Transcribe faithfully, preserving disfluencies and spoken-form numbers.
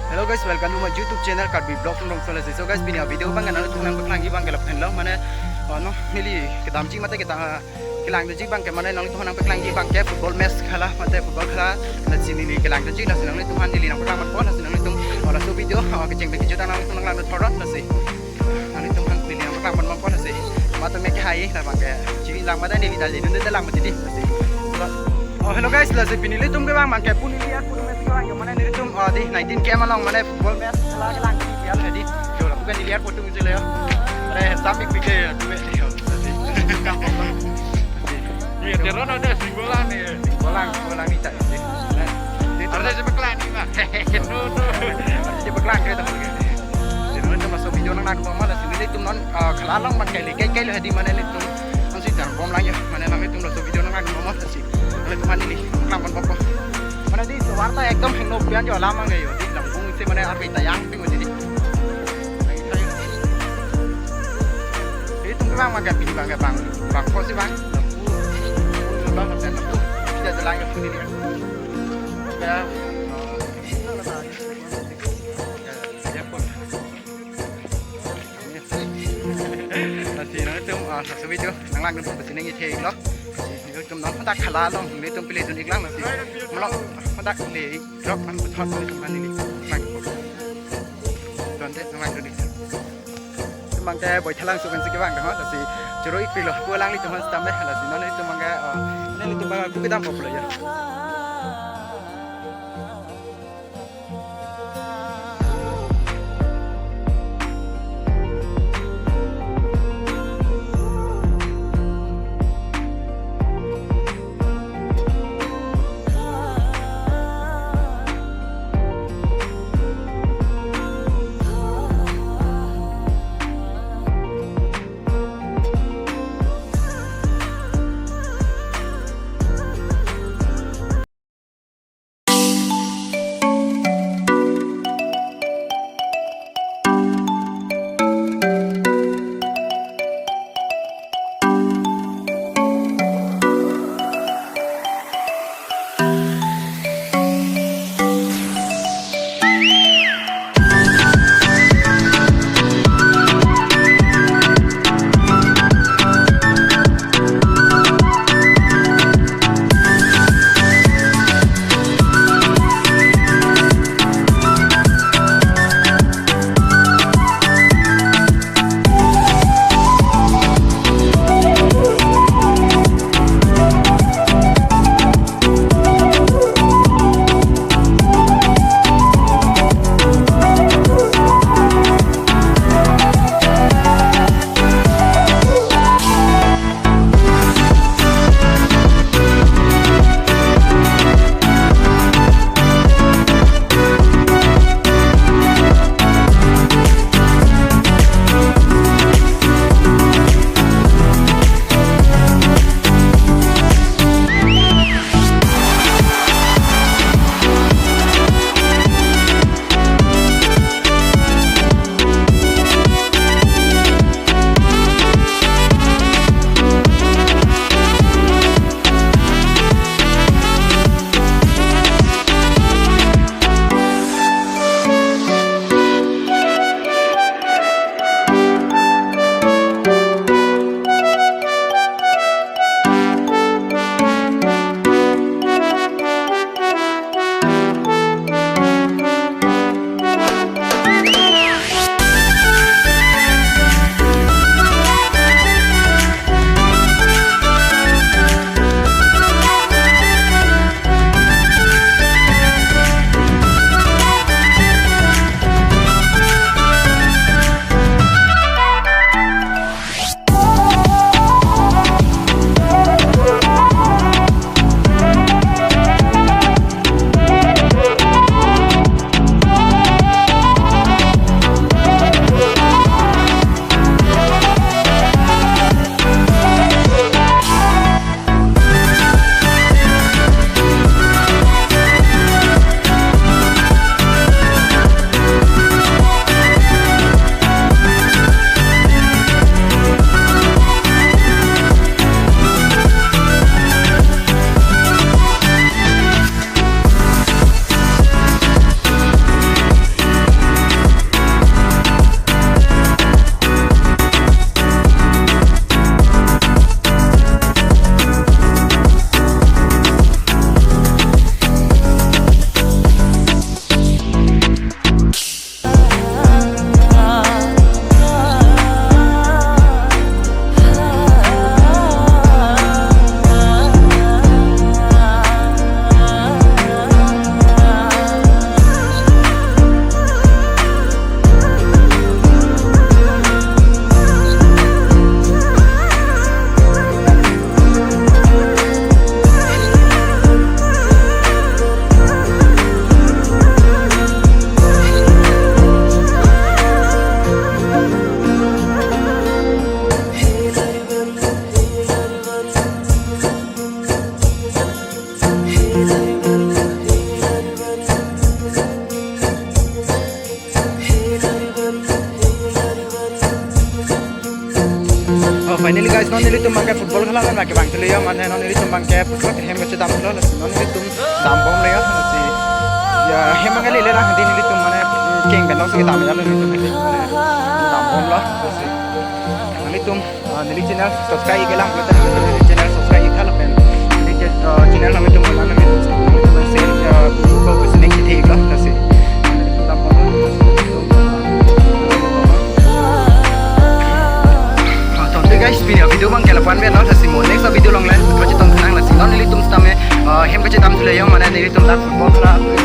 Hello guys, welcome to my YouTube channel Karbi Vlog from Rongso lasi. So guys, pini a-video abang ke nanglitum nangpaklang abang ke lapen lo, mane, oh no, neli kedamji mate kita, ah, kelang doji abang ke, mane nanglitum nangpaklang abang ke football match khala, mate football khala, lasi neli kelang doji, lasi nanglitum aphan neli nangpaklang ponpo, lasi nanglitum, oh, laso video, oh, kecheng pen kejut nanglitum nanglang thorot, lasi nanglitum aphan neli nangpaklang ponpo, lasi mate mek hai, la abang ke, chini lang mate neli dali nunde lang mate di, lasi. Oh, hello guys, lasi pini nelitum ke abang abang ke pu neli airport me abang yo, mane nelitum, oh, di nineteen K M along, mane football match khala kelang di, ya, di. Yo, lapu kan neli airport atum chile yo. Are, samik pike yo, tu yo. Iya, teron ada singgolang ni. Singgolang, singgolang ni tak, di. Ada siapa kelang ni, Mak? No, no. Ada siapa kelang, kita. Jadi, nanglitum laso video nang nang mama, lasi nelitum non, ah, khala along abang ke le, kai kai lo di, mane nelitum. Ansi jar bom lang yo, mane nanglitum laso video nang nang mama, lasi. Nanglitum aphan neli nangpaklang ponpo. Mane di warta ekdom heno pian yo, alam abang yo, di Lampung si mane arve tayang ping jadi. Nelitum ke abang abang ke pini abang ke abang, abang ko si abang. Abang abang abang. Kita jalan ke sini dia. Ya. Ya, ya pun. Lasi nanglitum, ah, laso video nanglang nangtum pasi nang-ithek lo. Lasi nanglitum non hadak khala along nelitum pele dun-ik lang, lasi malom hadak le drop an puthot nelitum aphan neli lang. Tonte nanglang dun-ik. Nelitum abang ke boi thalang sukan si ke abang ke ho, lasi choro-ik pilo pu alanglitum aphan stambe, lasi non nelitum abang ke, ah, nelitum abang ke kedam koplo ya. Finally guys, non nelitum abangke football khelame abangke vangthulo ya, mane non nelitum abangke football hem kachedamlo, lasi non nelitum dambomlo ya, lasi ya hem abangke lele lang, hadi nelitum mane keng pen nongsi kedam ya, nelitum mane dambomlo, lasi nelitum, ah, neli channel subscribe ik-e lang, neli channel subscribe ik-tha lapen neli, ah, channel nelitum mane nelitum share, ah, ko sini kita iklo, lasi nelitum dambomlo. Ah, thank you guys, pini video abangke lapu-an pen lo, lasi mo next video along le kachetong thanang, lasi non nelitum sitame, ah, hem kachedamthulo ya, mane nelitum dak football khelame